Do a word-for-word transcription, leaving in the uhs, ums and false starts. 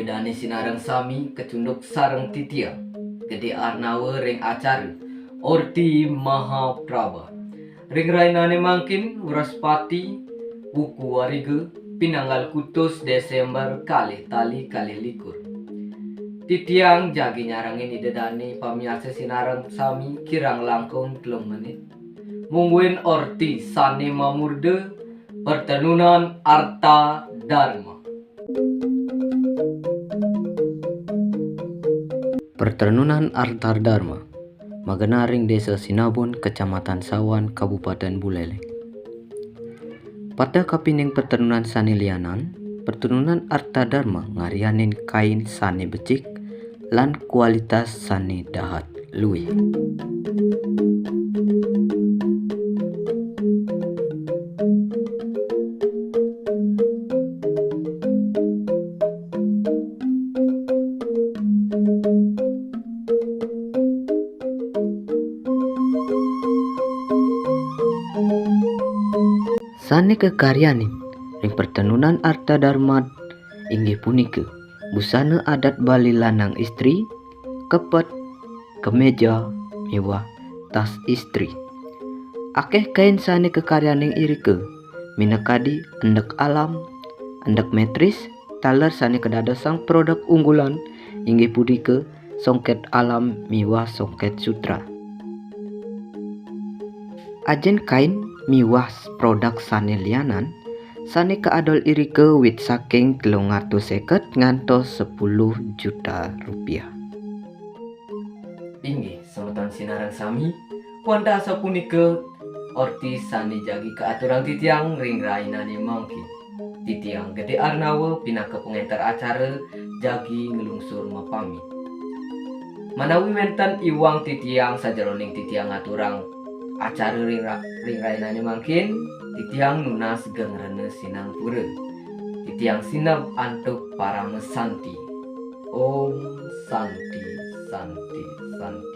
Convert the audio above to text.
Dane sinareng sami kacunduk sareng titiang, Gede Arnawa ring acara Orti Mahaprabha. Ring rainane mangkin Wraspati, wuku Wariga, pinanggal kutus Desember kalih tali kalih likur. Titiang jagi nyarengin Ida dane pamiarsa sinareng sami kirang langkung telung menit. Mungguing orti sane mamurda Pertenunan Arta Dharma. Pertenunan Arta Dharma magenah ring Desa Sinabun, Kecamatan Sawan, Kabupaten Buleleng. Pateh kapining pertenunan sane lianan, Pertenunan Arta Dharma ngaryanin kain sane becik lan kualitas sane dahat luih. Sane kakaryanin ring Pertenunan Arta Dharma inggih punika busana adat Bali lanang istri, kepet, kemeja, miwah tas istri. Akeh kain sane kakaryanin irika, minakadi endek alam, endek metris, taler sane kadadosang produk unggulan inggih punika songket alam miwah songket sutra. Ajin kain miwah produk sane lianan sane kaadol irika wit saking telung atus seket ngantos sepuluh juta rupiah. Inggih, semeton sinareng sami, wantah sapunika orti sane jagi kaaturang titiang ring rainane mangkin. Titiang Gede Arnawa pinaka pangenter acara jagi nglungsur mapamit. Manawi wenten iwang titiang sajeroning titiang ngaturang acara ring, ra- ring rainane mangkin, titiang nunas geng rena sinampura. Titiang sineb antuk parama santi. Om Santi, Santi, Santi.